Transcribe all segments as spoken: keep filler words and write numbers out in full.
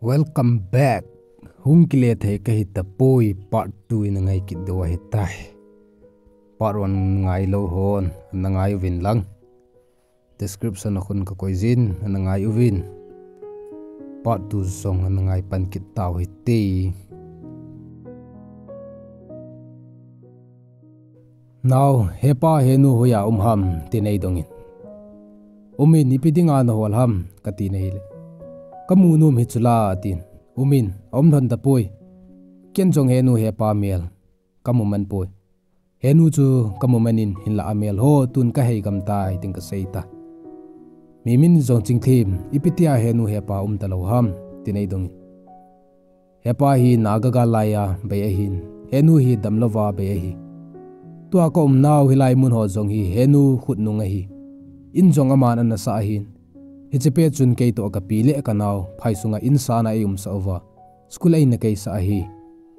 Welcome back. Hung kile thei kahi tapoi, part two in angai kit diu ahitai. Part one ngai lou hon, na ngai uvin lang. Description a khun kakoi jin, na ngai uvin. Part two jong na ngai pan kit tau hite. Nao, hepa henu hoiya um ham, tin eidongin. Umin, ipi dinga nahol ham, katin ahile. Kamu nom hi chula, atin. Umin, aum lhon tapoi. Ken jong henu hepa mel kamu man poi. Henu chu kamu man in, hinlah amel ho tun kahei gam tai, tin kasei ta. Mimin jong Chingthem, ipi tia henu hepa um talou ham, tin eidongin. Hepa hi Naga gal laiya bei ahin, henu hi damlouva bei ahi. Tua kaum nau hilai mun ho jong hi henu khutnung ahi. In jong aman anasah ahin. Hiche pet chun keitoh kapi le kanao phai sunga in sana eiumsah uva, school eina keisah ahi,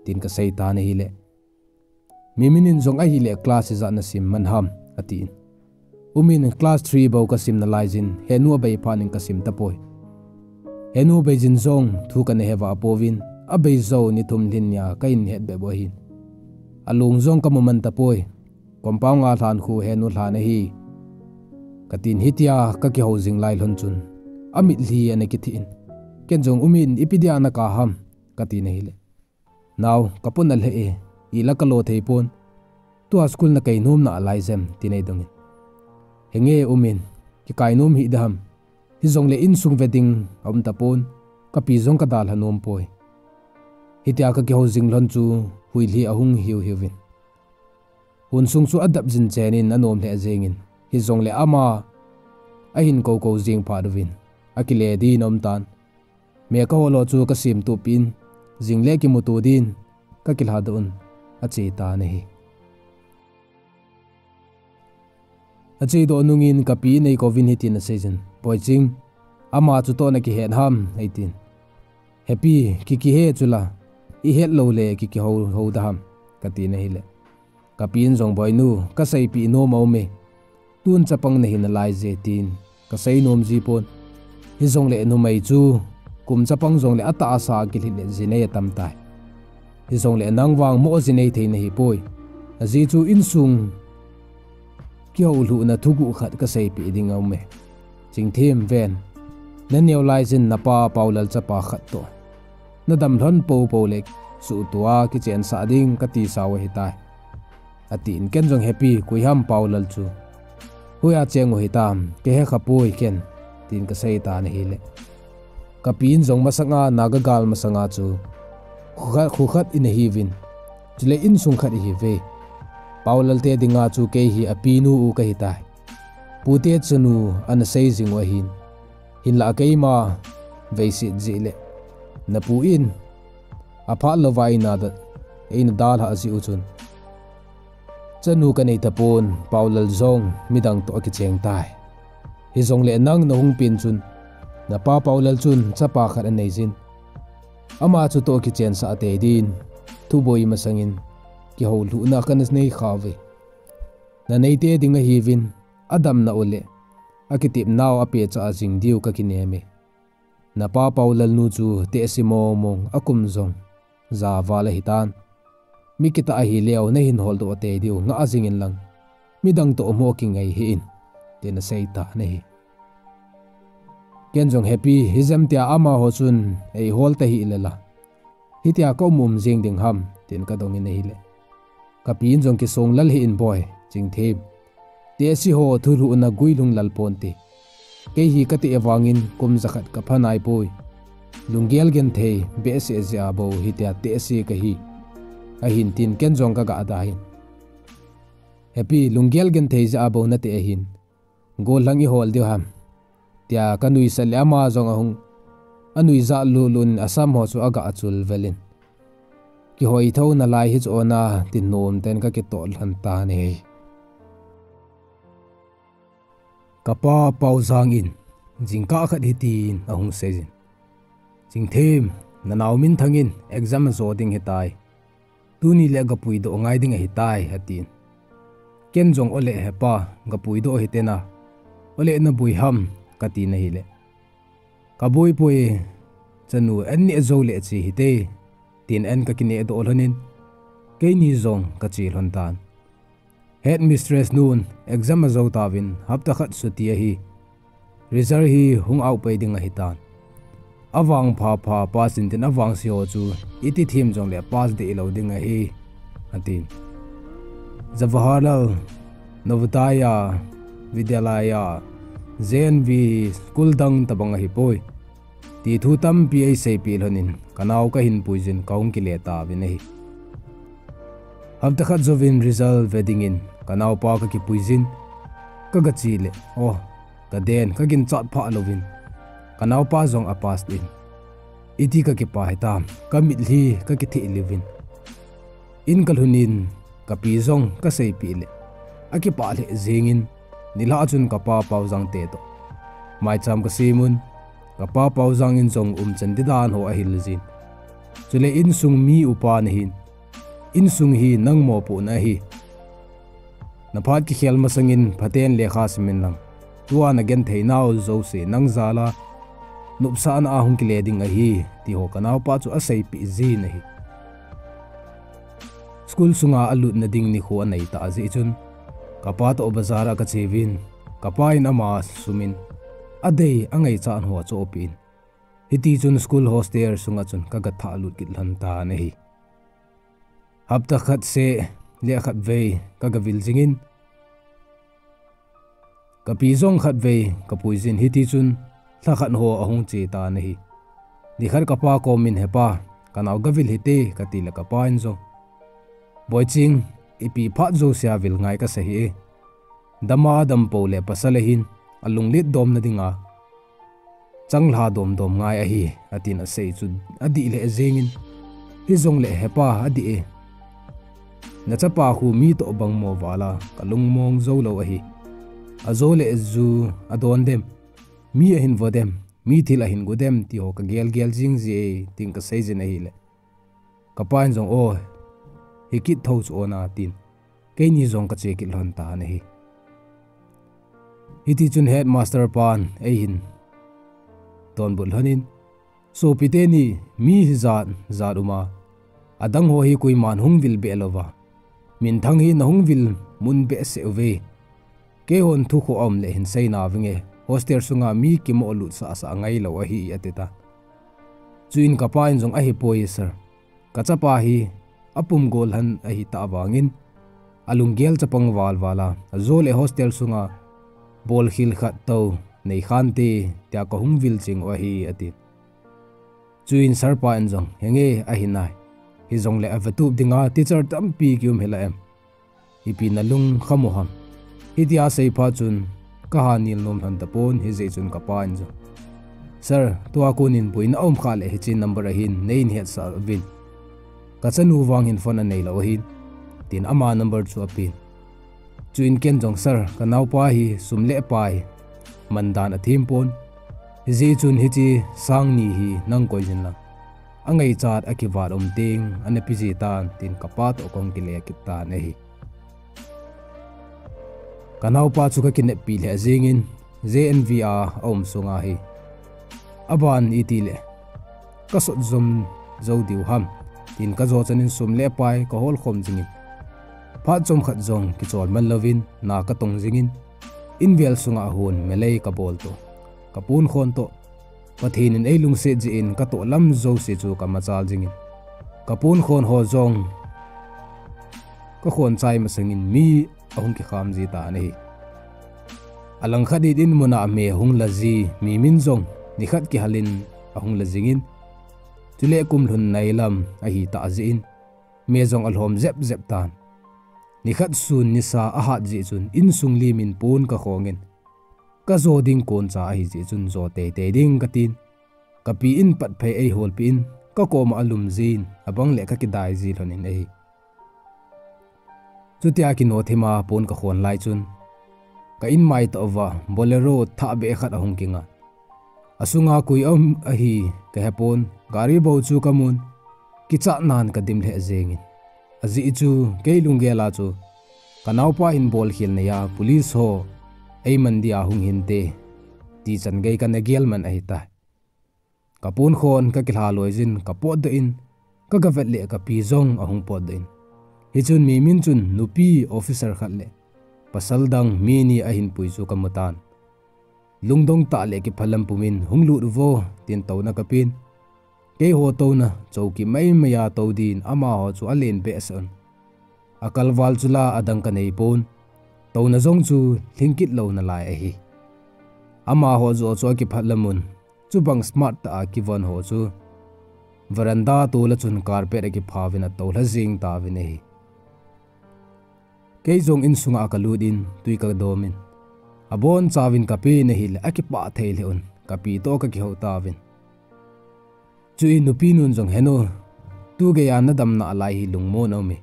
tin kasei tan ahile. Mimin in jong ahile class ijat nasim man ham, atin. Umin, class three bou kasim nalai jin, henu abei phat in kasim tapoi. Henu bei jin jong thu kana heva apouvin, abei jou ni thum lhin nia kahin het bep u ahin. Alung jong kamu man tapoi. Compound a lhan khu henu lhan ahi, katin. Hitia kakihou jing lai lhon chun amitlhi ana kithih in. Ken jong, Umin, ipi dia nakap ham, katin ahile. Nao, kapona lheh e, ila kalo thei pon. Tua school nakei nom nalai jem, tin eidongin. Henge Umin, kikai nom hih ding ham. Hijongle insung ve ding aum tapon, kapi jong kadalha nom poi. Hitia kakihou jing lhon chu huilhi ahung hiu hiuvin. Hun sung chu adap jin chen in anom lheh jengin. Hijongle ama ahin koukou jing phat uvin, akile din aum tan. Me kahol ho chu kasim tup in, jingle kimuto din kakilhadoh un, ache tan ahi. Achedoh nungin kapi in eikouvin hitin asei jin, Boiching, ama chutoh nakihet ham, eitin. Hepi, kikihe chula, ihet loule kikihou hou ding ham, katin ahile. Kapi in jong, Boinu, kaseipeh nom aume. Tun chapang nahi nalai je, tin kasei nom jipon. Hijongle numei chu kum chapang jongle atahsa kilhit le jinei atam tai. Hijongle nang vang mo jinei thei nahipoi. Ajeh chu insung kihoulhuhna thuguh khat kaseipeh ding aume. Chingthem ven. Naneo lai jin napa Paulal chapa khat toh nadam lhon poupou le suhtoh a kichensah ding katisau ahitai, atin. Ken jong, Hepi, koi ham Paulal chu? Hoiya cheng u hitam, kahe khapoi ken, tin kasei tan ahile. Kapi in jong, Masanga Naga gal masanga chu khukhat, khukhat in ahiuvin, chule insung khat ihiuve. Paulal te dinga chu kei hi apinu u kahitai. Pute chanu ana sei jing u ahin. Hinlah keima veiset jeh le napu in aphat louva eina da, eina dalhah jeh u chun chanu kanei tapon, Paulal jong midang toh akicheng tai. Hijongle nang nahung pen chun napa Paulal chun chapa khat anei jin. Ama chutoh kichensah tei din thuboi masangin kihoulhuhna kana nei khauve. Naneite ding ahiuvin, adamna u le akitepnau apehcha jing diu kakineme. Napa Paulal nu chu tehse mongmong, akum jong ja val ahitan. Mi kitah ahileu nahin holdoh tei diu ngah jingin lang, midang toh mo kingai hih in, tin asei tan ahi. Ken jong, Hepi, hijemtia amaho chun eihol tahih le la, hitia kaum um jing ding ham, tin kadongin ahile. Kapi in jong, Kisonglal hih in boi, Chingthem. Tehse ho thulhuhna guilhung lal ponte. Kei hi kateh vangin kum jakhat kapha naipoi. Lunggel genthei behseh jeh a bou hitia tehse kahi, ahin tin, ken jong kaga dai in. Hepi, lunggel genthei jeh a bou nateh ahin, gollhang ihol diu ham, tia kanuisat le ama jong ahung, anuijat lulun asam ho chu aga chul velin, Kihoi thou nalai hichu ona, tin nomten kakitoh lhon tan ahi. Kapa Paujang in jingkah khat hitin ahung seijin, Chingthem, nanao Minthang in exam ajo ding ahitai. Tuni le gapuidoh ngai ding ahitai, atin. Ken jong, Ole hepa, gapuidoh hitena, Ole naboi ham, kati nahile, kaboipoi, chanu an neh jou le che hite, tin an kakineh doh lhonin, keini jong kache lhon tan. Headmistress nun exam ajou tauvin hapta khat chuti ahi. Result hi hung out pai ding ahitan. Avang phapha pass intin avangse ho chu iti them jongle pass deh lou ding ahi, atin. Jawaharlal Navodaya Vidyalaya, J N V, school dang tabang ahipoi, ti thu tampi eiseipeh lhonin, kanao kahin puijin kahung kile tauvin ahi. Hapta khat jouvin result ve dingin kanaopa kakipuijin, kagache le, o, kaden, kaginchat phah louvin, kanaopa jong a pass in. Iti kakipah hitam, kamitlhi kakitheh lheh uvin. In kalhunin, kapi jong kaseipeh le, akipah lheh jengin, nilhah chun kapa Paojang te toh maicham kasemun, kapa Paojang in jong umchan didan ho ahil jin. Chule insung mi upa nahin, insung hi nang mopohna ahi. Naphat kikhel masangin phaten lekha simin lang, tua nagenthei nau jouse nang jal a nopsahna a hung kile ding ahi, ti ho kanaopa chu aseipeh jin ahi. School sunga alutna ding nikho anei tah jeh chun, kapa toh bazar a kacheuvin, kapa in ama sumin, adei angaichat ho achohpeh in, hitichun school hostel sunga chun kagathah lut kit lhon tan ahi. Hapta khat seh le khatvei kagavil jingin, kapi jong khatvei kapuijin, hitichun lha khat ho ahung che tan ahi. Nikhat kapa komin, hepa, kanao gavil hite, katile kapa in jong, Boiching, ipi phat jousea vil ngai kasa hih e. Dama dampou le pasal ahin, alunglet domna dinga changlha domdom ngai ahi, atin asei chu adih lheh jengin, hijongle hepa adih e. Nachapa khu mi toh bangmo vala kalungmong joulou ahi. Ajo le ju adon dem, mi ahin vo dem, mi thil ahin go dem, ti ho kagel gel jing ji e, tin kaseijin ahile, kapa in jong, o, hikit tho chu ona, tin keini jong kache kit lhon tan ahi. Hitichun headmaster pan eihin donbut lhonin, sopite ni, mi hijat jat uma, adang ho hi koiman hung vil beh louva, minthang hi nahung vil mun behseh uve. Keihon thukhoh aum le hin seina vinge, hostel sunga mi kimoh lut sahsah angailou ahi, atitan. Chuin kapa in jong, ahipoi sir, kachapa hi apum gollhan ahitah vangin, alunggel chapang val vala, ajo le hostel sunga bolkhel khat tou neikhante, tia kahung vil ching u ahi, ati. Chuin sir pa in jong, henge ahinai, hijongle avatup dinga teacher tampi kium hila em? Ipi nalung khamu ham? Hitia seiphat chun kaha nil nom lhon tapon, hijeh chun kapa in jong, sir, tua konin boina aum khah le hiche number ahin neihin hetsah uvin. Kachanu vang hin phone aneilou ahin, tin ama number chu apen. Chuin ken jong, sir, kanaopa hi sum le pai mandan athem pon, hijeh chun hiche sang ni hi nang koijin lang, angaichat akivat um teng ana peji tan, tin kapa toh kahung kile kit tan ahi. Kanaopa chu kakineppi lheh jengin, J N V a aum sunga hi aban itile kasot jom jou diu ham, tin kajo chanin sum le pai kaholkhom jingin, phat chomkhat jong kichol man louvin na katong jingin, invel sunga hon melei kabol toh, kaponkhon toh, Pathen in eilungset jeh in katoh lam jouse chu kamachal jingin, kaponkhon ho jong kakhon chai masangin mi ahung kikham ji tan ahi. Alangkhat in inmuna me hung la ji, mi min jong nikhat kihalin ahung la jingin, chule kum lhun nailam ahitah jeh in me jong alhom jep jep tan. Nikhat sun nisa ahat jeh chun insung limin pon kakhongin, kajo ding koncha ahijeh chun jo teitei ding katin, kapi in patphei eiholpeh in, kakoma alum jin, abang le kakidai ji lhonin ahi. Chutia kino thima pon kakhon lai chun, ka inmai toh uva Bolero thahbeh khat ahung kinga. Asunga koi um ahi kahepon, gari bou chu kamun, kichatnan kadim lheh jengin. Ajeh chu kei lunggel a chu kanaopa hin bolkhel neiya police ho eiman dia hung hinte, ti chan gei kana gel man ahitai. Ka ponkhon ka kilha loijin ka potdoh in, ka gavet le ka pi jong ahung potdoh in. Hichun Mimin chun nupi officer khat le pasal dang mi ni ahin pui chu ka mutan. Lungdong tah le kiphalam pumin hung lut uvo, tin touna ka pen. Keiho touna chouki maimai a tou din amaho chu alen behseh un. Akalval chu la adang ka neipon. Touna jong chu lhingkit louna lai ahi. Amaho joh chu akiphalam un. Chubang smart tah a kivon ho chu veranda tola chun carpet akiphauvin atoulha jing tauvin ahi. Kei jong insunga ka lut in twi ka domin, abonchauvin ka pi nahile akipah thei lheh un, ka pi toh ka kihou tauvin. Chuin nupi nun jong, Henu, tu geiya nadamna lai hi lungmon aume.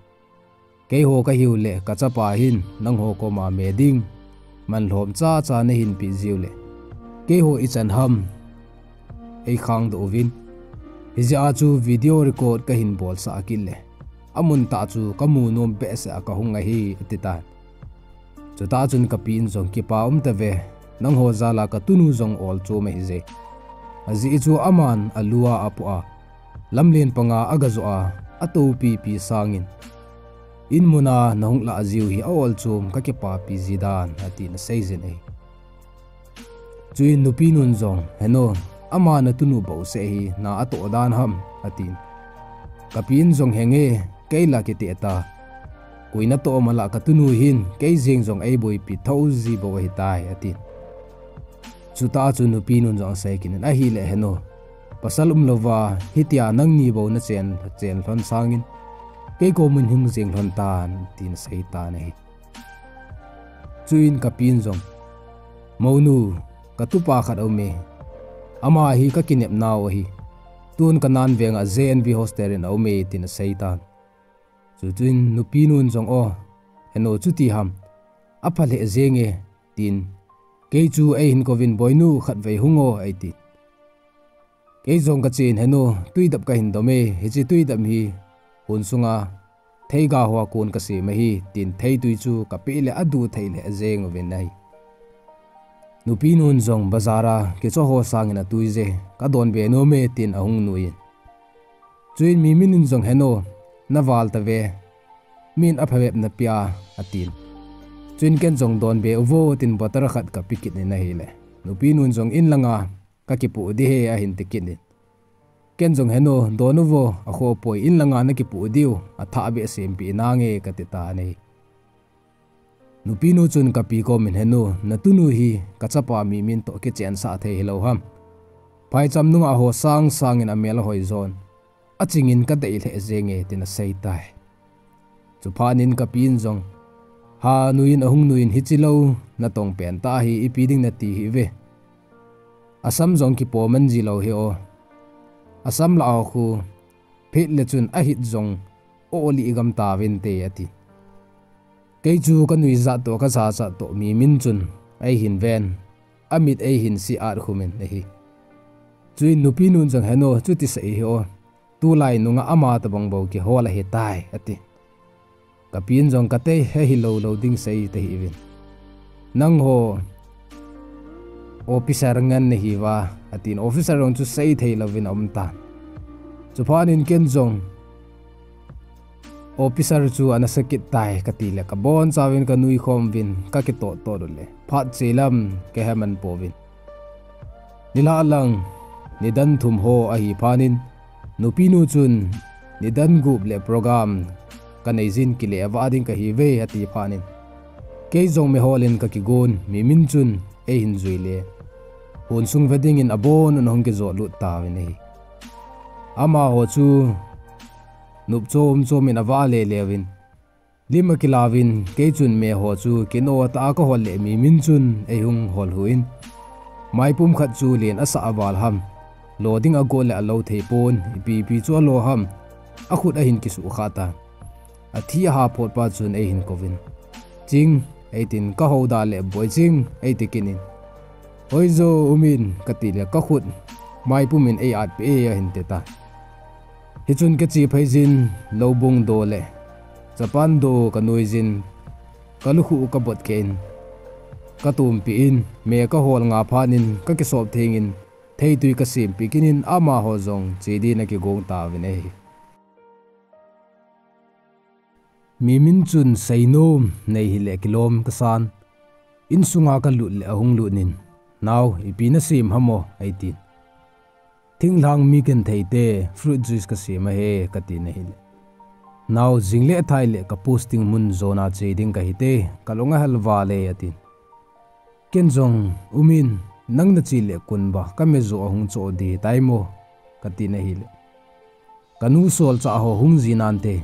Keiho kahiu le ka chapa hin nangho koma me ding manlhom chacha nahin peh jiu le, keiho ichan ham eikhangdoh uvin. Hijeh a chu video record kahin bolsah kit le, amun tah chu kamu nom behseh a kahung ahi, atitan. Chutah chun ka pi in jong, Kipa umtave, nangho jal a ka tunu jong olchom ahije. Ajeh chu aman alu a apoh a, lamlen panga agajoh a, atoupipi sangin, inmun a nahung lah jiu hi aolchom, kakipapi jidan, atin aseijin ahi. Chuin nupi nun jong, Henu, ama natunu bouseh hi na atoh dan ham, atin. Ka pi in jong, Henge, keila kiteh ta. Koi natoh mala ka tunu hin kei jeng jong eiboipi thou ji bou ahitai, atin. Chutah chun nupi nun jong asei kit in, Ahile Henu, pasal umlouva hitia nangni bou nachen, chen lhon sangin kei komin hung jeng lhon tan, tin aseitan ahi. Chuin ka pi in jong, Mounu, ka tupa khat aume. Ama hi ka kinepnau ahi. Tun ka nan venga J N V hostel in aume, tin aseitan. Chuin nupi nun jong, O, Henu, chuti ham, apha lheh jenge, tin, kei chu eihin kouvin, Boinu, khatvei hung o, eitin. Kei jong kachen, Henu, twidap kahin dome, hiche twidap hi hon sunga theiga hoa kon kasem ahi, tin theitwi chu kapeh le adu thei lheh jeng uvin ahi. Nupi nun jong bazar a kichoh ho sangin atuije, kadonbe nome, tin ahung nuiyin. Chuin Mimin in jong, Henu, naval tave, min aphabep napia, atin. Chuin ken jong, Donbe uvo, tin bottle khat kape kit in ahile, nupi nun jong, In langa kakipoh ding ahi, ahin tikit in. Ken jong, Henu, don uvo, akhopoi, in langa nakipoh diu, athah behseh in pe nange, katitan ahi. Nupi nu chun ka pi komin, Henu, natunu hi ka chapa Mimin toh kichensah thei hilou ham. Phaicham nunga ho sang sangin amel ahoi jon, achingin kadei lheh jenge, tin aseitai. Chuphat in ka pi in jong, Ha nuiyin ahung nuiyin hiche lou natong pen tah hi ipi ding nati hih uve. Asam jong kipoh man ji lou hi o. Asam lah ho khu phet le chun ahit jong o lih gam tauvinte, ati. Kei chu kanuijat toh kajachat toh Mimin chun eihin ven, amit eihin siat khumin ahi. Chuin nupi nun jong, Henu, chuti sei hih o. Tulai nunga ama tobang bou kihol ahitai, ati. Ka pi in jong, Kati ahilou lou ding sei tahih uvin. Nangho officer ngen nahiuva, atin, officer jong chu sei thei louvin aumtan. Chuphat in ken jong, Officer chu ana sakit tai, kati le kabonchauvin kanuikhom uvin kakitoh toh u le, phat che lam kaheman pouvin. Nilhah lang nidan thum ho ahi phat in, nupi nu chun nidan gup le program kanei jin, kile vah ding kahiuve, ati phat in, kei jong mehol in kakigon, Mimin chun eihin jui le, hon sung ve dingin abon un ahung kijot lut tauvin ahi. Amaho chu nop chom chom in avah le leuvin, lim akilauvin, kei chun me ho chu kino tah a kahol le Mimin chun eihung hol huin, maipum khat chu len asah val ham, lo ding agot le alo thei pon, ipi ipi chu alo ham, akhut ahin kisuhkhah tan. Athi aha phot pa chun eihin kouvin, Ching, eitin, kahouda le, Boi Ching, eiti kit in, Hoijo umin, kati le kakhut maipum in eiatpeh e, ahin titan. Hichun kache phei jin, loubung do le chapan do kanui jin, kalukhuh kabot keh in, Ka tumpi in, me ka hol nga phat in ka kisop theng in, theitui ka sempi kit in amaho jong che din a kigong tauvin ahi. Mimin chun seinom nei hile kilom ka san. Insunga ka lut le ahung lut in, "Nao, ipi na sem ham o?" ei tin. "Thinglhang mi ken thei te, fruit juice ka sem ahi," ka tin ahile, "Nao, jing le thai le ka posting mun jona che ding ka hi te, ka long ahal val e," a tin. Ken jong, "Um in, nang na che le kun ba, ka me jo ahung cho di tai mo," ka tin ahile, "Ka nu sol cha ho hung ji nante.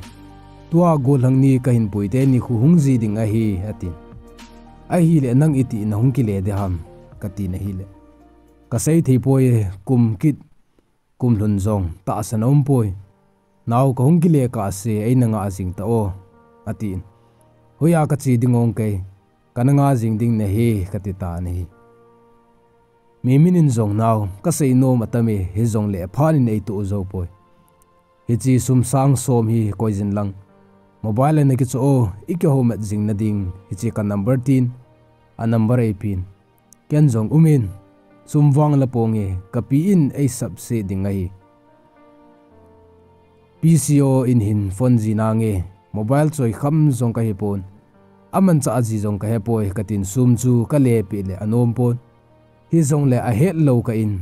Tua gollhang ni ka hin pui te ni khu hung ji ding ahi," a tin. "Ahile nang iti na hung kile de ham?" ka tin ahile, "Ka sei thei poi e, kum kit, kum lhun jong tahsan a um poi. Nao, ka hung kile kah se, ei na nga jing ta o," a tin. "Hoiya ka che ding ong kei, ka na nga jing ding nahi," ka ti tan ahi. Mimin in jong, "Nao, ka seinom atam e, hijongle phat in ei toh jou poi. Hiche sum sang som hi koi jin lang, mobile a na kicho o, i kiho mat jing na ding, hiche ka number," tin, a number ei pen. Ken jong, "Um in, sum vang la pong e, ka pi in ei sap se ding ahi. P C O in hin phone ji nange, mobile choi kham jong ka hi pon, aman cha ji jong ka he poi," ka tin, sum chu ka le pi le anom pon. Hijongle ahet lou kah in,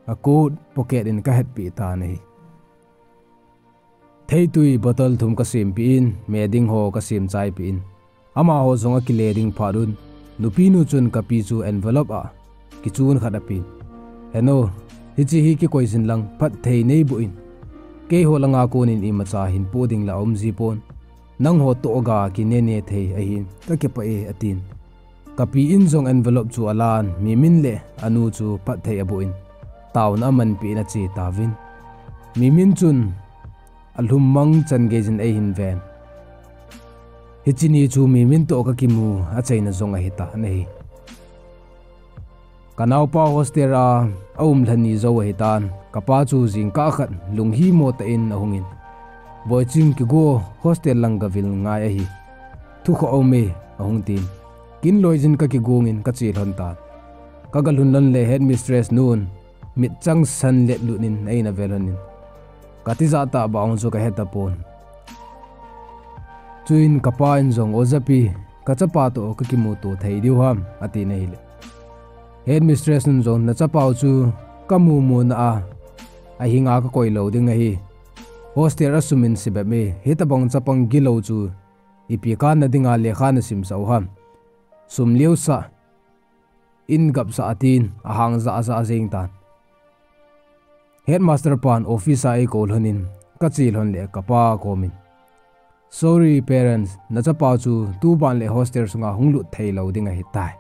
a coat pocket in ka het pi tan ahi. Theitui bottle thum ka sempi in, me ding ho ka sem chaipi in, amaho jong a kile ding phat un, nupi nu chun ka pi chu envelope a kichun khat a pen. "He nu, hiche hi kikoi jin lang, phatthei nei boh in. Keiho langa kon in imacha hin po ding la um ji pon. Nangho toh ga kine ne thei ahin, ka kipah e," a tin. Ka pi in jong envelope chu alan, Mimin le anu chu phatthei aboh in, taona amanpi in ache tauvin. Mimin chun alhum mang chan gei jin eihin ven. Hiche ni chu Mimin toh ka kimu achaina jong ahi tan ahi. Ka naopa hostel a aum lha ni jou ahi tan, ka pa chu jingkah khat lunghimo tah in ahung in, "Boiching, kigo, hostel lang gavil ngai ahi. Thu kha um e," ahung tin. Kin loi jin ka kigong in ka che lhon tan. Ka ga lhun lhon le headmistress nun mit chang san let lut in a in a ve lhon in, ka tijat tah bang chu ka he tapon. Chuin ka pa in jong, "O japi, ka chapa toh ka kimuto thei diu ham?" a ti na hile, headmistress nun jong, "Na chapau chu ka mumu na a, ahinga ka koi lou ding ahi. Hostel a sum in se bep e, hitabang chapang gilou chu ipi kana dinga lekha na simsah u ham? Sum liusah, in gapsah," a tin, ahang jah jah jeng tan. Headmaster pan office a eikou lhon in, ka che lhon le ka pa kom in, "Sorry parents, na chapa chu tuban le hostel sunga hung lut thei lou ding ahi tai.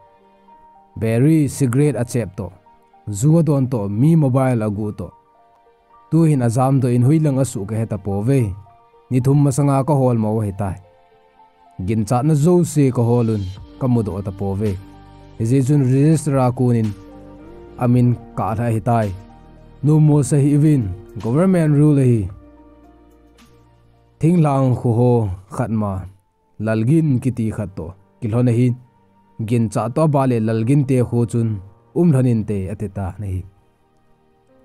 Biri, cigarette a chep toh, ju a don toh, mi mobile a guh toh, tuhin a jam doh in hoilang a suh ka he tapouve. Ni thum masanga ka hol mo ahi tai. Ginchatna jouse ka hol un, ka mudoh tapouve. Hijeh chun register a kon in a min ka lha ahi tai. Numo sa hih uvin, government rule ahi. Thinglhang kho ho khat ma, Lalgin kiti khat toh kilhon ahin, ginchat toh a ba le Lalgin te kho chun um lhon inte," a ti tan ahi.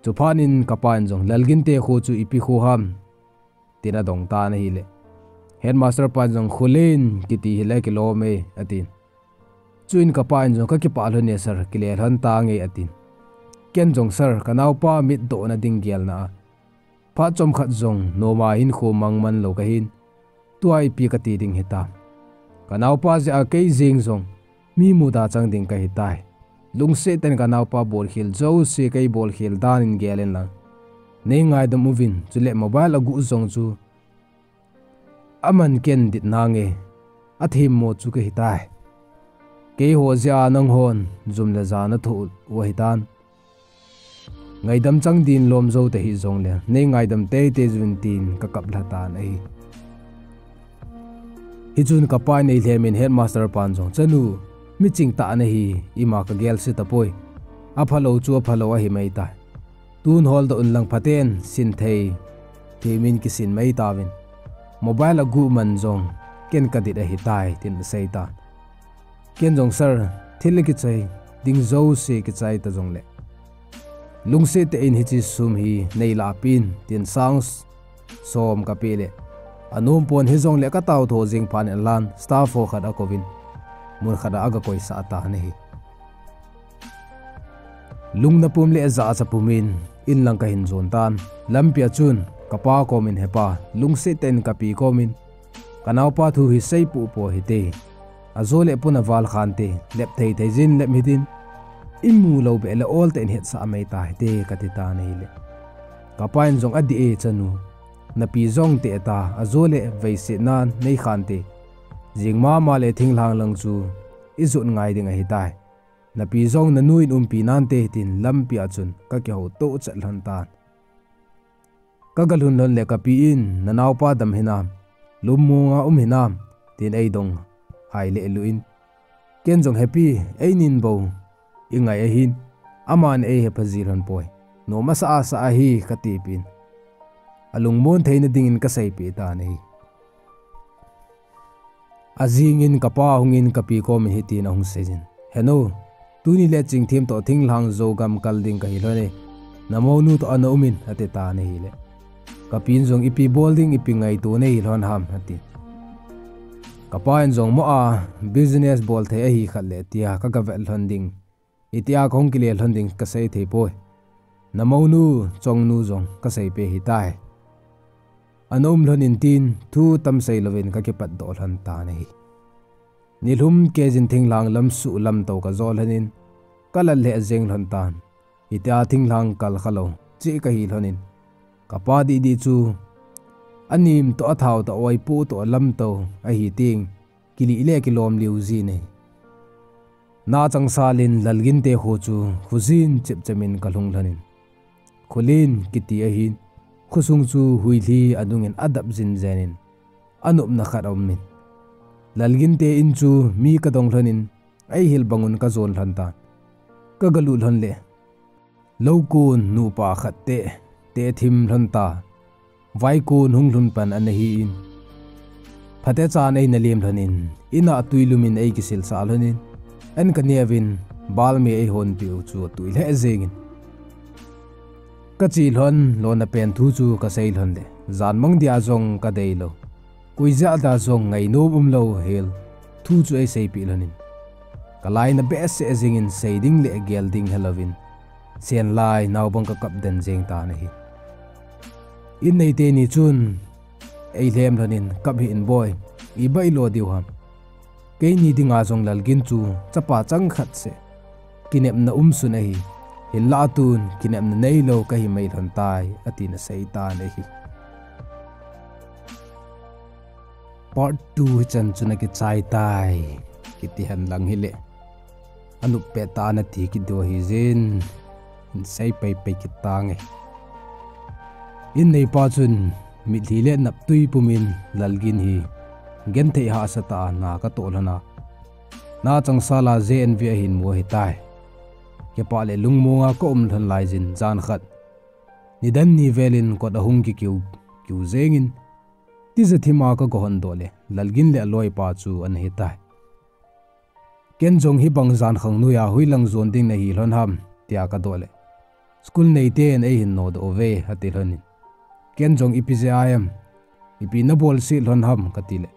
Chuphat in ka pa in jong, "Lalgin te kho chu ipi kho ham?" tin a dong tan ahile, headmaster pan jong, "Khulen kiti hile kilom e," a tin. Chuin ka pa in jong, "Ka kipah lhon e sir, kile lhon tange," a tin. Ken jong, "Sir, ka naopa mitdohna ding gelna a phat chomkhat jong noma hin kho mang man lou ka hin, tua ipi ka ti ding hitam? Ka naopa jeh a kei jeng jong mi muda chang ding ka hi tai. Lungset tah in ka naopa bolkhel jouse kei bolkhel dan in gel in lang. Nei ngaidam uvin, chule mobile a guh jong chu aman ken dit nange, a themmo chu ka hi tai. Keiho jeh a nanghon jum le ja na thoh u ahi tan. Ngaidam chang din lom jou tahih jongle, nei ngaidam teitei uvin," tin ka kap lha tan ahi. Hichun ka pa in ei lhem in headmaster pan jong, "Chanu, miching tah nahi, ima ka gel se tapoi. Aphalou chu aphalou ahi mai tai. Tun holdoh un lang, phaten sin thei, thei min kisin mai tauvin. Mobile a guh man jong ken ka dit ahi tai," tin a sei tan. Ken jong, "Sir, thil kichai ding jouse kichai ta jongle, lungset tah in hiche sum hi neilah peh in tin sang som kapeh le, anom pon hijongle katao tho jing phat in alan staff ho khat akouvin, mun khat a agakoisah tan ahi. Lungna pum le jachat pum in inlang kahin jon tan, lampi a chun kapa komin, Hepa, lungset tah in kapi komin, kanaopa thu hi seipoh poh hite. Ajole pun aval khante, lep thei thei jin lep hitin, imu lou beh le ol tah in hetsah mai tahite, kati tan ahile, kapa in jong, Adih e chanu, napi jong teh ta, ajole veiset nan nei khante. Jing mama le thinglhang lang chu ijot ngai ding ahitai. Napi jong nanu in umpi nante, tin lampi a chun kakihou toh chet lhon tan. Kagalhun lhon le kapi in, Nanaopa dam hinam, lungmong a um hinam, tin eidong hai le alu in, ken jong, Hepi, einin bou ingai ahin, aman eihepha ji lhon poi, nom asah asah ahi, katipeh in, alungmon theina dingin kaseipeh tan ahi. Ajing in kapa hungin kapi komin hitin ahung seijin, Henu, tuni le chingthem toh thinglhang jou gam kal ding kahi lhon e, namounu toh ana umin, ati tan ahile, kapi in jong, Ipi bol ding, ipi ngaito nahi lhon ham, atin. Kapa in jong, Mo a business bol thei ahi khat le, tia kagavet lhon ding, itia kahung kile lhon ding kasei thei poi. Namounu, Chongnu jong kaseipeh hitai. Ana um lhon in, tin thu tam seilouvin kakipatdoh lhon tan ahi. Nilhum keijin thinglhang lamsuh lamtou kajo lhon in, kalal lheh jeng lhon tan. Hitia thinglhang kal khalou cheh kahi lhon in, kapa dihdih chu anem toh, athao toh, oipoh toh, lamtou ahi teng, kilih le kilom liu jin ahi. Nachangsal in Lalginte kho chu khojin chepchep in kalhung lhon in, kholen kiti ahin, khosung chu huilhi adungin adap jinjen in, anopna khat aumin, Lalginte in chu mi kadong lhon in, eihil bangun kajon lhon tan. Kagalut lhon le, loukon nupa khat teh, teh thim lhon ta, vaikon hung lhun pan ana hi in, phatechan eina lem lhon in, in a tui lum in eikisilsah lhon in, an kaneuvin, balmei eihonpeh u chu atui lheh jeng in, kache lhon lona pen thu chu kasei lhon le, janmang dia jong kadeilou, koi jeh a jong ngainom umlou hel thu chu eiseipeh lhon in, kalaina behseh jeng in, sei ding le gel ding helouvin, senlai naobang kakap den jeng tan ahi. In neite ni chun eilhem lhon in, Kap hih in boi, ibola lo diu ham. Keini dinga jong Lalgin chu chapa chang khat seh, kinepna umsun ahi, hinlah tun kinepna neilou kahi mai lhon tai, atin asei tan ahi. Part two hichan chun akichai tai, kiti henlang hile, anop pet tah a nati kit diu ahi jeh in, hin sei paipai kit tange. In neipa chun mitlhi le naptui pumin Lalgin hi genthei hahsa tah a na katoh lhon a, nachangsal a J N V ahin mu ahitai. Kipah le lungmong a kaum lhon laijin jan khat, nidan ni vel in kot ahung kikiu kiu jeng in, tija thim a kaga hon doh le, Lalgin le aloipa chu ana hitai. Ken jong, Hibang jankhang noiya hoilang jon ding nahi lhon ham, tia kadoh le, School neiten eihin nodoh uve, ati lhon in, ken jong, Ipi jeh a em, ipi nabolse lhon ham, kati le,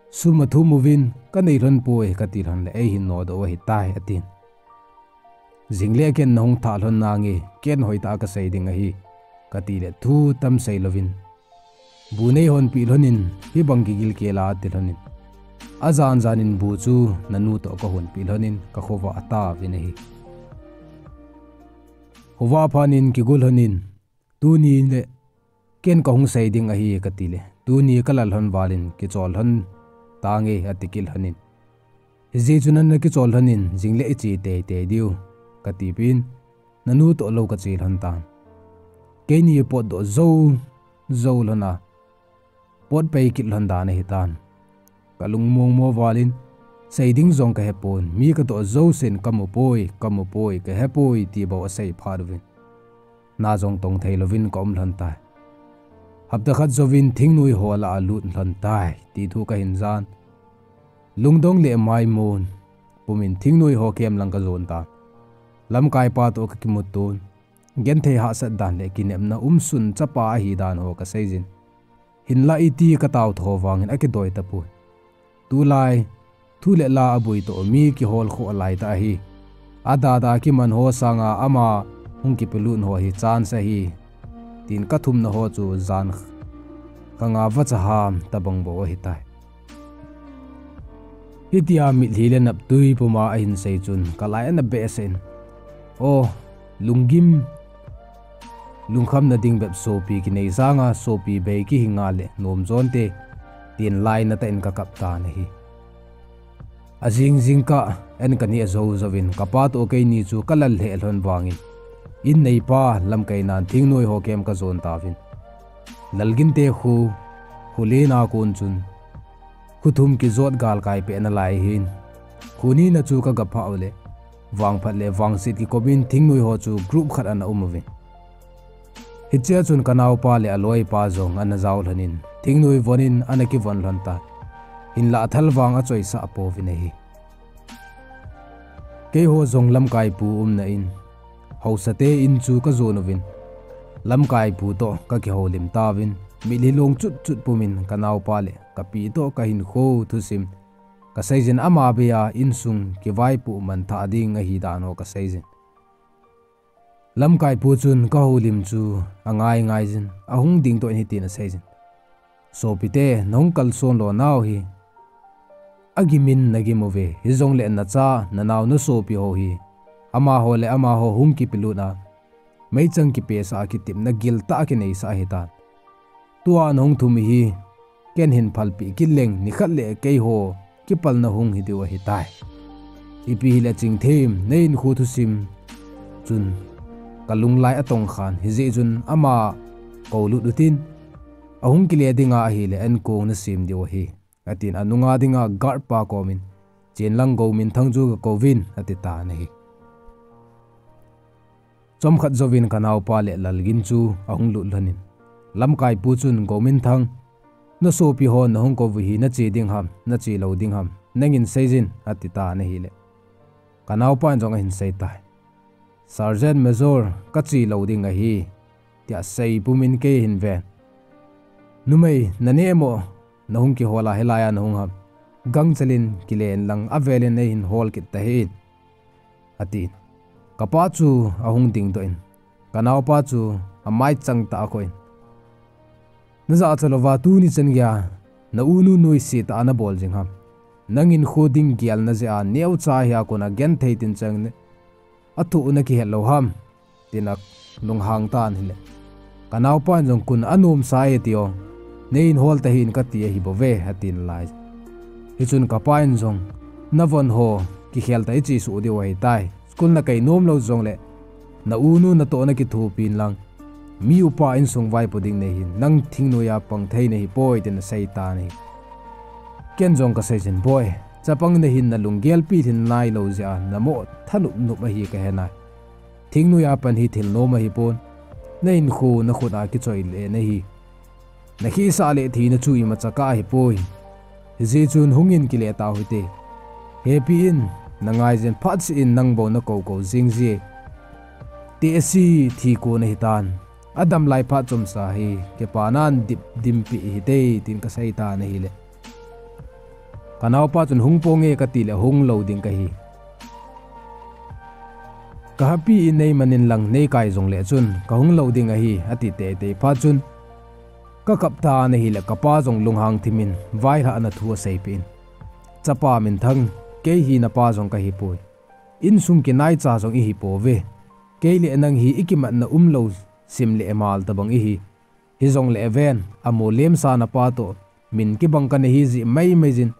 Sum athum uvin kanei lhon poi, kati lhon le eihin nodoh u ahitai, atin. Jing le ken nahung thah lhon nange, ken hoitah a kasei ding ahi, kati le thu tam sei louvin, Bu neihonpeh lhon in, hibang kigilkel a, ati lhon in, ajan jan in bu chu nanu toh kahonpeh lhon in kakhovah tauvin ahi. Khovah phat in kigo lhon in, Tuni le ken kahung sei ding ahi, kati le, Tuni kalal lhon val in kichol lhon tange, ati kit lhon in, Hijeh chun ana kichol lhon in, jing le iche teitei diu, katipeh in, nanu toh lou kache lhon tan. Keini potdoh jou jou lhon a, potpai kit lhon dan ahitan. Kalung mongmo val in, sei ding jong kahepon, mi kadoh jousen kamu poi, kamu poi, kahepoi, ti bou asei phat uvin, na jong tong thei louvin kaum lhon tai. Hapta khat jouvin thingnoi ho lah a lut lhon tai, ti thu kahin jan. Lungdong le maimon pumin thingnoi ho camp lang kajon tan. Lamkaipa toh kakimut ton, genthei hahsat dan le kinepna umsun chapa ahi dan ho kaseijin. Hinla iti katao tho vangin akidoi tapoi. Tulai, thu le la aboi toh mi kihol khoh lai tah ahi. Adada kiman ho sanga ama hung kipelut ho hi chance ahi, tin kathumna ho chu jan khanga vacha ham tabang bou ahitai. Hitia mitlhi le naptui puma ahin sei chun kalai ana behseh in, O, lunggim, lungkhamna ding bep sopi kinei sanga sopi bei kihinga le nom jonte, tin lainatah in kakap tan ahi. Ajing jingkah in kaneh jou jouvin kapa toh keini chu kalal lheh lhon vangin, in neipa lamkainan thingnoi ho camp kajon tauvin. Lalginte kho, kho lena kon chun, kho thum kijot galkai peh nalai hin, kho nina chu kagaphah uleh, vangphat le vangset kikopin thingnoi ho chu group khat ana um uvin. Hichea chun kanaopa le aloipa jong ana jao lhonin, thingnoi vonin ana kivon lhon tan. Hinlah athal vang achoisah pouvin ahi. Keiho jong lamkaipu umna in, haosate in chu kajon uvin, lamkaipu toh kakihoulim tauvin, mitlhi long chut chut pumin kanaopa le kapi toh kahinkho thusim kaseijin, ama beia insung kivaipoh manthah ding ahi dan ho kaseijin. Lamkaipu chun kahoulim chu angai ngaijin, ahung dingdoh in hitin aseijin, Sopite, nahung kalson lonau hi agimin nagim uve, hijongle nacha, nanao, nasopi ho hi amaho le amaho hung kipelut a, meichang kipehsah a kitepna giltah a kineisah ahitan. Tua nahung thum hi ken hin phalpeh kit leng nikhat le keiho kipalna hung hidiu ahitai. Ipi hile Chingthem, nahinkho thusim chun kalunglai atongkhan, hijeh chun ama koulut utin, ahung kile dinga ahile ankong nasem diu ahi, atin anunga dinga guard pa komin, Chenlang, Gouminthang chu gakouvin, atitan ahi. Chomkhat jouvin kanaopa le Lalgin chu ahung lut lhonin, lamkaipu chun, Gouminthang, nasopi hon nahung kouvu hi nache ding ham, nache lou ding ham, nangin seijin, atitan ahile, kanaopan jong ahin seitai. Sergeant Major, kache lou ding ahi, tia sei pumin kei hin ven. Numei, naneh mo, nahung kihol a hilaiya nahung ham? Gangchel in kile inlang avelin neihin hol kit tahih in, atin. Kapa chu ahung dingdoh in, kanaopa chu amaichang tah a akhoh in, Najahcha louva tuni chan geiya na unu nuisat tah a nabol jing ham? Nangin kho ding gelna jeh a neocha hia kona genthei tinchang athoh nakihet lou ham? tin alunghang tan ahile, kanaopan jong, Kon anomsa e tio, neihin hol tahih in kati ahibouve, atin lai. Hichun kapan jong, Navon ho kikhel tah ichesuh diu ahitai. School nakai nom lou jongle na unu natoh nakithopin lang, mi upa insung vaipo ding nahin, nang thingnoiya pang thei nahipoi, tin aseitan ahi. Ken jong kaseijin, Boi, chapang nahin nalunggel pilhin nailou jeh a namoh thanop nop ahi kahenai. Thingnoiya pan hi thil nom ahipon, nahinkho nakhut a kichoi le nahi. Nakhisah le thina chu imacha kah ahipoi. Hijeh chun hungin kile tau hite. Hepi in, nangaiyin phat seh in nang bou nakou kou jing jie. Tehse thi kon ahitan. Adam lai phat chomsa hi kipanan dip dimpeh hite, tin kaseitan ahile, kanaopa chun, Hung ponge, katile hung lou ding kahi. Kahapi in neiman inlang neikai jongle chun kahung lou ding ahi, ati teitei phat chun kakap tan ahile, kapa jong lunghang thimin vailhahna thu aseipeh in, Chapa Minthang, kei hi napa jong kahipoi. Insung kinaicha jong ihipouve. Kei le nang hi ikimatna umlou sim le emal tobang ihi. Hijongle ven, amolem sa napa toh min kibang kana hijeh maimai jin.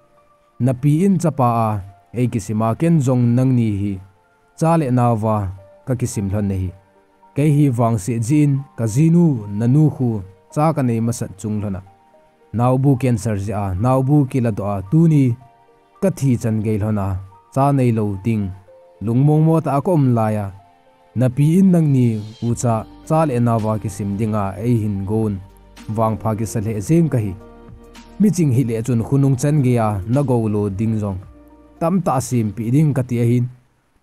Napi in chapa a eikisima ken jong nangni hi cha le naova kakisim lhon nahi. Kei hi vangset jeh in kajinu nanu khu cha kanei masat chung lhona, naobu cancer jeh a naobu kiladoh a tuni kathi chan gei lhona, cha neilou ding lungmongmo tah a kaum laiya, napi in nangni ucha cha le naova kisim dinga eihin gon vangpha kisa lheh jeng kahi. Miching hile chun khonung chan geiya nagoulou ding jong tamtah sempeh ding kati ahin,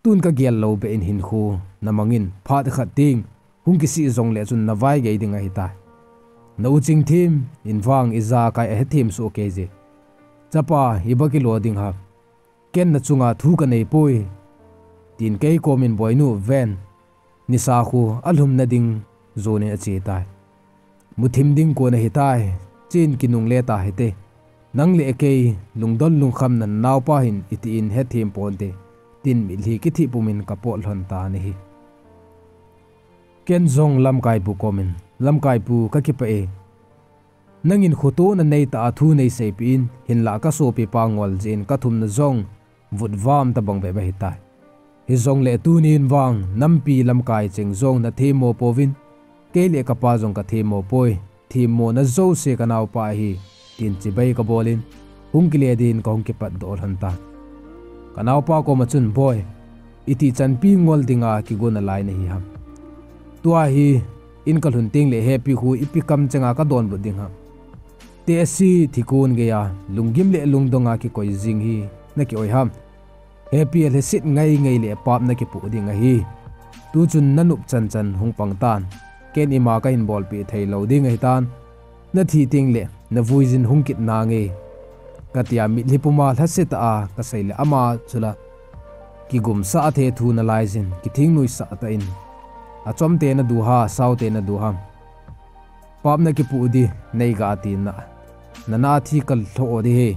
tun kagel lou beh in hinkho namangin phat khat teng hung kisih jongle chun navai gei ding ahitai. Na u Chingthem in vang ijakai ahethem soh kei je. Chapa, iba kilo ding ham? Ken nachunga thu kanei poi, tin kei komin Boinu ven, nisa khu alhumna ding jonin ache tai. Muthim ding kon ahitai, chen kinungle tahite. Nang le kei lungdon lungkhamna naopa hin itin hethem ponte, tin mitlhi kithih pumin kapot lhon tan ahi. Ken jong lamkaipu komin, Lamkaipu, kakipah e. Nangin khotona neitah a thu neiseipeh in, hinlah kasopipa ngol jeh in kathumna jong vutvam tabang bep ahitai. Hijongle tunin vang nampi lamkai cheng jong nathemmo pouvin, kei le kapa jong kathemmo poi, themmona jouse kanaopa ahi, tin chibai kabolin, hung kile din kahung kipatdoh lhon tan. Kanaopa koma chun, Boi, iti chanpi ngol dinga kigon nalai nahi ham? Tua hi in kalhun tengle hepi khu ipi kamchenga kadonbut ding ham? Tehse thikon geiya lunggim le lungdonga kikoi jing hi naki-oi ham? Hepi alhaset ngai ngai le pap nakipoh ding ahi. Tuchun nanop chanchan hung pang tan. Ken ima kahin bolpeh theilou ding ahitan. Nathi tengle navui jin hung kit nange, katia mitlhi puma lhasetah a kaseile ama chula kigumsah thethu nalai jin, kithingnuisah tah in, Achomte nadu ham, saote nadu ham? Pap nakipoh di neiga tina, nana thi kalhoh di hi,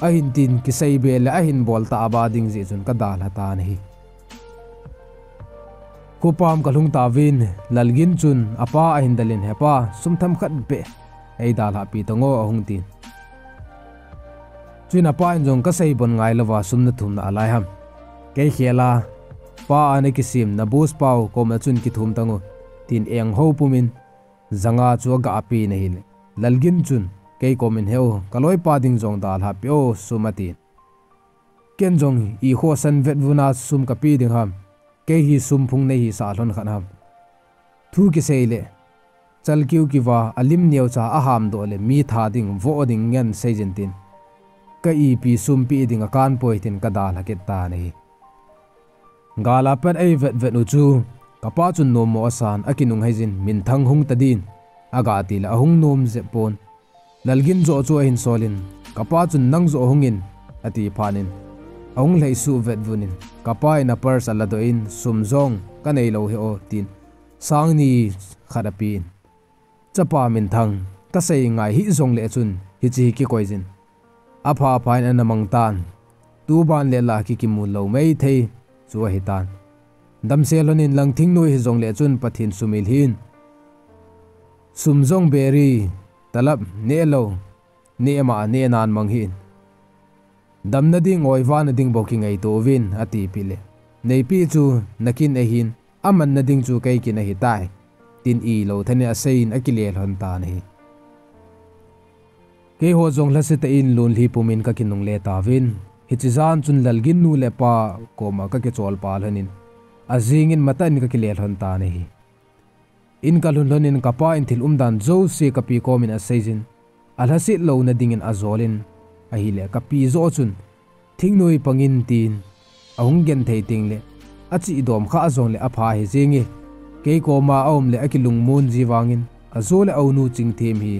ahin tin kiseibe le ahin bol tahba ding jeh chun kadalha tan ahi. Khopam kalhung tauvin, Lalgin chun apa ahin delin, Hepa, sum themkhat beh eidalhahpi tango, ahung tin. Chuin apa in jong, Kaseibon ngailouva sum nathumna alai ham? Kei khela pa a nakisem na boss pau koma chun kithum tango, tin enghou pumin janga chu agahpen ahile, Lalgin chun kei komin, He u, kaloipa ding jong dalhahpeh o sum, atin. Ken jong, Ikhosan vetvuna sum kape ding ham? Kei hi sum phung neihisah lhon khat ham? Thu kiseile chalkiu kiva alim neocha ahamdoh le mi tha ding voh ding ngen seijin tin, ka ipi sum pe ding akanpoi, tin kadalha kit tan ahi. Gala pat eivetvet u chu kapa chun nommo asan, akinung heijin, Minthang hung tadin, agatile ahung nom jep pon. Lalgin joh chu ahin solin, Kapa chun nang joh hungin, ati phatnin, ahung lheisuh vetvunin, kapa in a purse aladoh in, Sum jong kaneilou hi o, tin sangni khat apen. Chapa Minthang, kasei ngai hih jongle chun hiche hi kikoijin, apha pha in ana mang tan. Tuban le lah kikimu lou maithei chu ahitan. Damsel lhonin lang, thingnoi hijongle chun Pathen sumil hih in. Sum jong beri, talab, nehlou, neh ma, neh nan mang hih in. Damna ding, oivana ding bou kingaito uvin, atipeh le, Neipeh chu nakin ahin, amanna ding chu kei kin ahitai, tin ilou thanin aseiyin akile lhon tan ahi. Keiho jong lhasetah in lonlhi pumin kakinungle tauvin, hiche jan chun Lalgin nu le pa koma kakicholpah lhonin, ajingin matah in kakile lhon tan ahi. In kalhun lhonin kapa in thil umdan jouse kapi komin aseijin, alhaset louna dingin ajolin, ahile kapi joh chun, Thingnoi pangin, tin ahung genthei tengle, achihdom khah jongle apha hijenge. Kei koma aumle akilungmon ji vangin, ajo le aunu Chingthem hi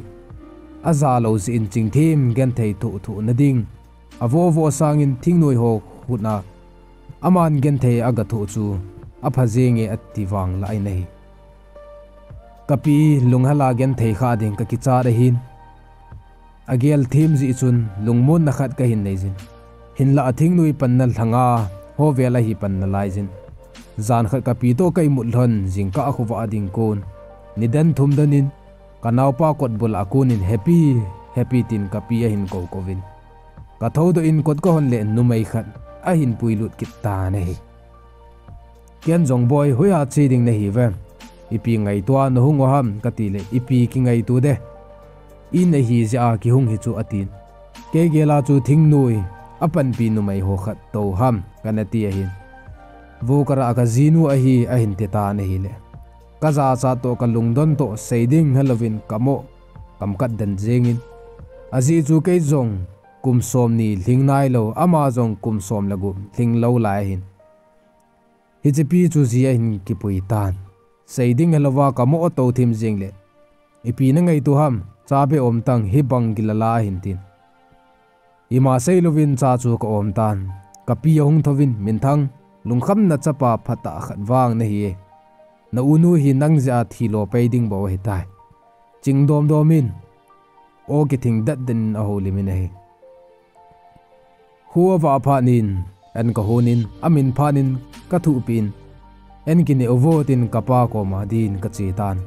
ajalou jeh in Chingthem genthei thoh thohna ding avoh voh sangin thingnoi ho khutna aman genthei agathoh chu apha jenge, ati vanglah in ahi. Kapi lunghela genthei khah ding kakichat ahin, agel them jeh chun lungmonna khat kahin neijin, hinlah athingnoi panna lhanga hovel ahi panna laijin, jan khat kapi toh ka imut lhon jingkah khovah ding kon, nidan thum donin, kanaopa kotbul a konin, Happy, Happy, tin kapi ahin kou kouvin, kathoudoh in kot kahon le numei khat ahin puilut kit tan ahi. Ken jong, Boi, hoiya che ding nahiuve? Ipi ngaitoa nahung u ham? katile, Ipi kingaito de, in ahi jeh a kihung hi chu, atin. Kei gela chu thingnoi apanpi numei ho khat tou ham, kana ti ahin. Vokara kajinu ahi, ahin titan ahile, kajachat toh kalungdon toh sei ding helouvin kamoh kamkat den jengin, ajeh chu kei jong kum som ni lhing nailou, ama jong kum som le gup lhinglou lai ahin. Hiche pi chu ji ahin kipui tan. Sei ding helouva ka mo to thim jing le, ipi na ngaito ham, cha be om tang, hibang kila la ahin tin. Ima seilouvin cha chu ka om tan. Ka pi ahung thouvin, Minthang, lungkhamna chapa phatah khat vang nahi e. Na unu hi nang jeh a thi lo pei ding bou ahitai. Ching domdom in, aw kithing datdat in ahoulim in ahi. Kho avah phat in, an ka hon in, amin phat in ka thuhpeh in, an kineh uvo tin ka pa koma din ka che tan.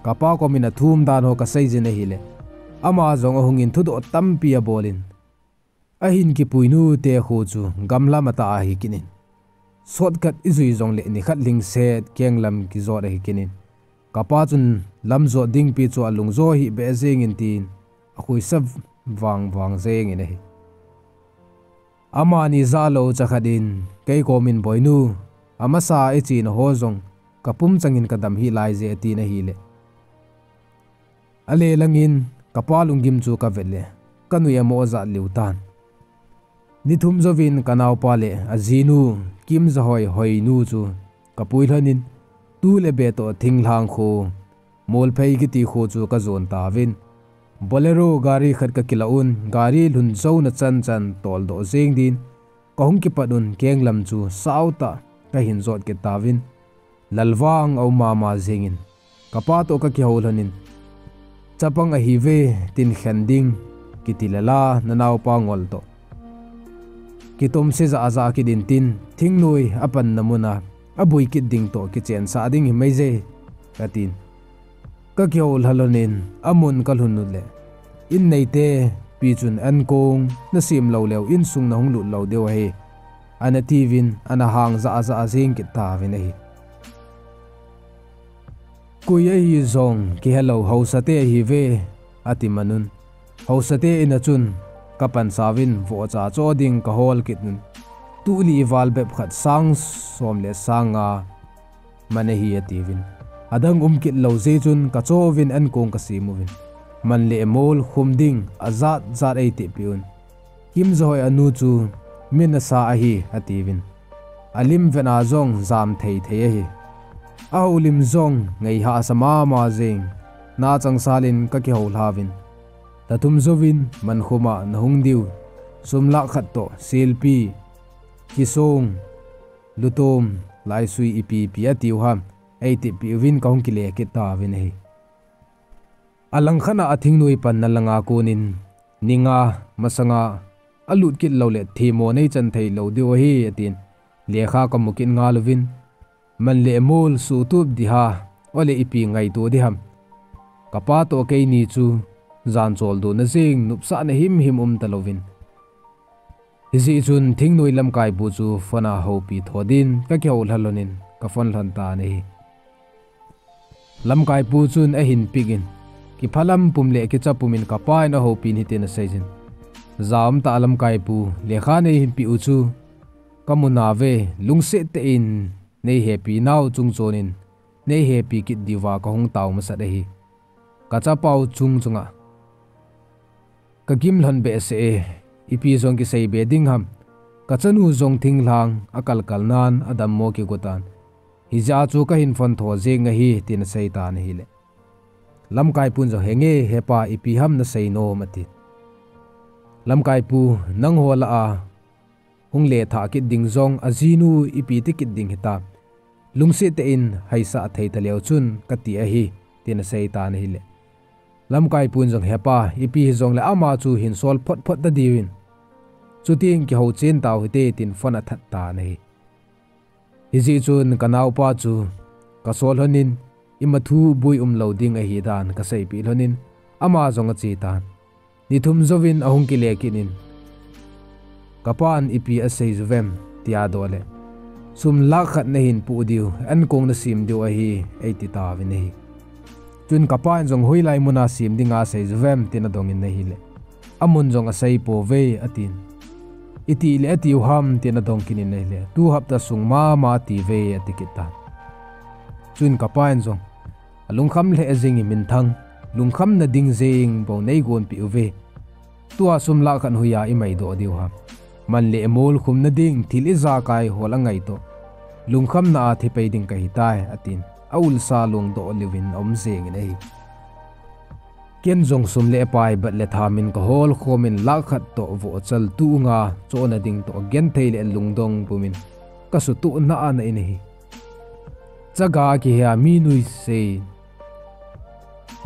Ka pa kom in athum dan ho ka seijin ahile, ama jong ahung in thudoh tampi abol in, ahin kipui nu te kho chu gamlam atah ahi kit in, shortcut ijui jongle nikhat lhingset kenglam kijot ahi kit in, ka pa chun lam jot ding pi chu alung jo hih beh jeng in tin, akhuisa vang vang jeng in ahi. Amani jahlou cha khat in, kei kom in, Boinu, amasa ichena ho jong ka pum chang in ka dam hih lai je, atin ahile, ale lang in ka pa lunggim chu ka vet le, ka nui amo jat liu tan. Ni thum jouvin ka naopa le ajinu, Kimjahoi, Hoinu chu ka pui lhon in, tu le be toh Thinglhang kho, Molphei kiti kho chu ka jon tauvin, Bolero gari khat ka kila un, gari lhun jouna chan chan toldoh jeng din ka hung kipat un, kenglam chu sao tah ka hin jot kit tauvin, lal vang aum mama jeng in, ka pa toh ka kihou lhon in, chapang ahi ve, tin khen ding kiti le la, na naopa ngol toh kitomse jah jah kit in tin, thingnoi apanna mun a abui kit ding toh kichensah ding himai je, atin. Ka kihou lha lhon in, amun ka lhun lut le, in neite pi chun, ankong nasem lou leu insung nahung lut lou diu ahi, ana tiuvin, ana hang jah jah jeng kit tauvin ahi. Koi ahi jong kihelou, haosa te ahi ve, ati man un. Haosa te in a chun ka pansa uvin, vohcha cho ding ka hol kit un. Tulih val bep khat sang som le sang nga man ahi, atiuvin. Adang um kit lou jeh chun ka cho uvin ankong ka sem uvin, man le mol khum ding ajat jat eitipeh un. Kimjahoi anu chu mi nasa ahi, atiuvin. Alim vet a jong jam thei thei ahi. Ahoulim jong ngai hahsa mama jeng. Na changsal in ka kihou lha uvin, lha thum jouvin man khum a nahung diu sum lakh khat toh selpi, kisong, lutom, laisui ipi ipi atiu ham eitipeh uvin ka hung kile kit tauvin ahi. Alang khat a athingnoi panna langa kon in, ni nga masanga alut kit lou le themmo neichan thei lou diu ahi, atin, lekha ka mu kit ngal uvin, man le mol suhtup ding ham, ole ipi ngaito ding ham. Ka pa toh keini chu jan choldona jeng, nopsahna himhim um talouvin. Hijeh chun thingnoi lamkaipu chu phone a houpi tho din ka kihou lha lhon in ka phone lhon tan ahi. Lamkaipu chun ahin pick in, kiphalam pum le kicha pum in ka pa in ahoupi in hitin aseijin, ja um tah lamkaipu, lekha neihin peh u chu ka mu nauve, lungset tah in neihepi nau chung chon in neihepi kit diuva ka hung tao masat ahi. Ka chapau chung chunga ka gim lhon behseh e, ipi jong kisei be ding ham. Ka chanu jong thinglhang akal kal nan adammo kigo tan. Hijeh a chu ka hin phone tho jeng ahi, tin asei tan ahile, lamkaipun jong, henge hepa, ipi ham nasei nom, ati. Lamkaipu, nangho lah a hung lethah kit ding jong ajinu ipi ti kit ding hitam. Lungset tah in haisah thei taleu chun kati ahi, tin asei tan ahile, lamkaipun jong, hepa, ipi hijongle ama chu hin sol phot phot ta diuvin, chutin kihou chen tau hite, tin phone athat tan ahi. Hijeh chun ka naopa chu ka sol lhon in, ima thu boi umlou ding ahi dan ka seipeh lhon in, ama jong ache tan. Ni thum jouvin ahung kile kit in, ka pan ipi asei uvem, tia doh le, sum lakh khat nahin poh diu, ankong nasem diu ahi, eiti tauvin ahi. Chun ka pan jong, hoilai muna sem dinga sei uvem, tin adong in ahile, amun jong asei pouve, atin. Itih le atiu ham, tin adong kit in ahile, tu hapta sung mama atiuve, ati kit tan. Chun ka pan jong, alungkham lheh jeng e Minthang, lungkhamna ding jeng bou neigonpeh uve. Tua sum lakh khat hoiya imai doh diu ham? Man le mol khum na ding thil ijakai hol angai toh lungkham na a thi pei ding kahi tai, atin. A ulsa lungdoh liuvin aum jengin ahi. Ken jong sum le pai bat le thamin kahol khomin lakh khat toh vohchal tu nga chohna ding toh genthei le lungdong pumin kasutuh na a na in ahi. Chaga kihea mi nui se,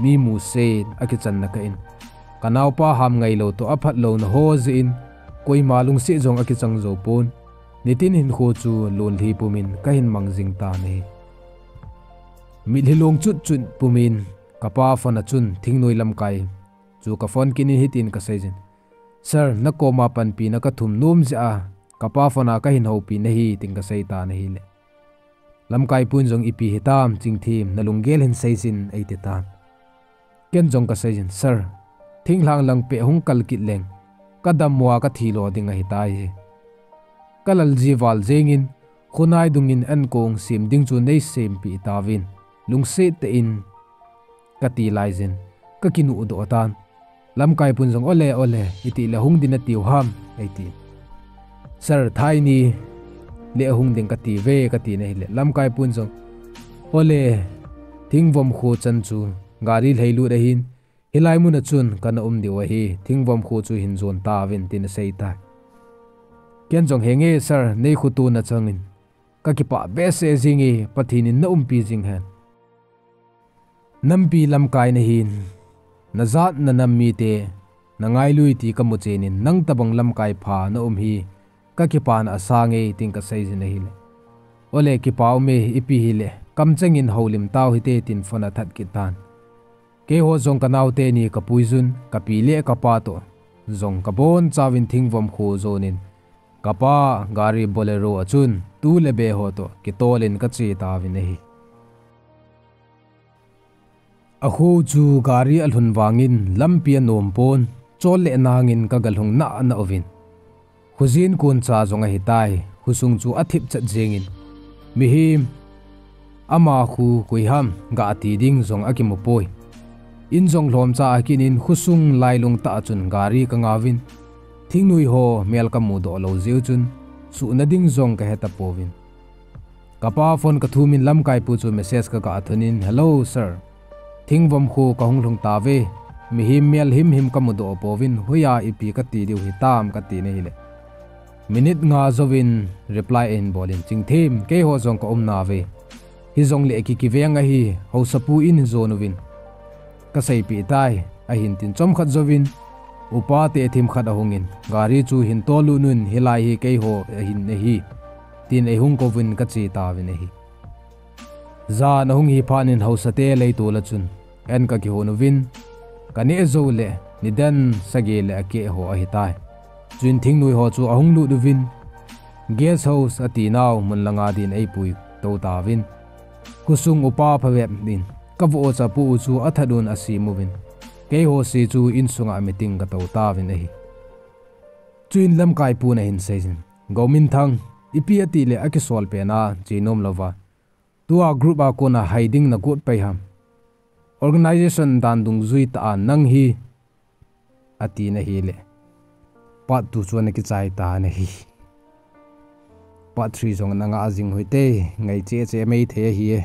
mi mu se, akichanna ka in. Kanaopa ham ngailou toh aphat louna ho jeh in, koima lungset jong akichang jou pon. Nitin hinkho chu lonlhi pumin kahin mang jing tan ahi. Mitlhi long chut chut pumin kapa phone a chun thingnoi lamkai chu ka phone kit in hitin kasei jin, Sir, nakoma panpina kathum nom jeh a kapa phone a kahin houpi nahi, tin kasei tan ahile. Lamkai pun jong, Ipi hitam, Chingthem, nalunggel hin sei jin, eiti tan. Ken jong kasei jin, Sir, thinglhang lang peh hung kal kit leng, kadammo a kathi lo ding ahitai. Kalal ji val jengin, khonai dungin ankong sem ding chu nei sempeh tauvin, lungset tah in, kati laijin, kakinuh doh tan. Lamkai pun jong, Ole, ole, itih le hung ding natiu ham, eiti. Sir, thaini le hung ding kati ve, kati na hile. Lamkai pun jong, Ole, Thingvom kho chan chu gari lhailut ahin, hilai mun a chun kana um diu ahi, Thingvom kho chu hin jon tauvin, tin asei tai. Ken jong, Henge sir, nei khotona changin kakipah behseh jenge, Pathen in naumpi jing hen. Nampi lamkai nahin, najat nanam mite nangailu ti kamu chenin, nang tobang lamkai pha naum hi kakipana asange, tin kasei jin ahile. Ole, kipa ume, ipi hile kamchengin houlim tau hite, tin phone athat kit tan. Keiho jong kanaote ni kapuijun, kapi le kapa toh jong kabonchauvin Thingvom kho jonin, kapa gari Bolero a chun tu le be ho toh kitolin kache tauvin ahi. Akho chu gari alhun vangin lampi anom pon, chol le nangin kagalhung nana uvin. Khojin koncha jong ahitai, khosung chu athip chet jengin. Mihem, ama kho koi ham, gati ding jong akimupoi. In jong lhomcha akinin khosung lailung tah a chun gari kangauvin. Thingnoi ho mel kamudoh lou jeh u chun, suhna ding jong kahetapouvin. Kapa phone kathumin lamkaipu chu message kagah thunin, Hello sir, Thingvom kho kahung lhung tauve. Mihem mel himhim kamudoh pouvin, hoiya ipi kati diu hitam, katin ahile. Minute nga jouvin reply ahin bolin, Chingthem, keiho jong kaum nauve. Hijongle kikiveng ahi, haosapu in jon uvin kaseipeh tai, ahin tin chomkhat jouvin, upate themkhat ahungin, gari chu hin tollut un, hilai hi keiho ahin ahi, tin eihung kouvin kache tauvin ahi. Jan ahung hi phatnin haosate leitol a chun, an kakihon uvin, kaneh joule, nidan sagi le akeh ho ahitai. Chuin thingnoi ho chu ahung lut uvin, guest house atinau mun langa din eipui tou tauvin. Khosung upa phabep in, kavohchapu u chu athat un asem uvin. Keiho se chu insunga meeting katou tauvin ahi. Chuin lamkaipun ahin seijin, Gouminthang, ipi atile akisol pena chenom louva, tua group a kona hai ding nagot pai ham? Organization dan dungjui tah a nang hi, atin ahile. Part two chu ana kichai tan ahi. Part three jong ana nga jing hite, ngai cheche mai thei ahi e.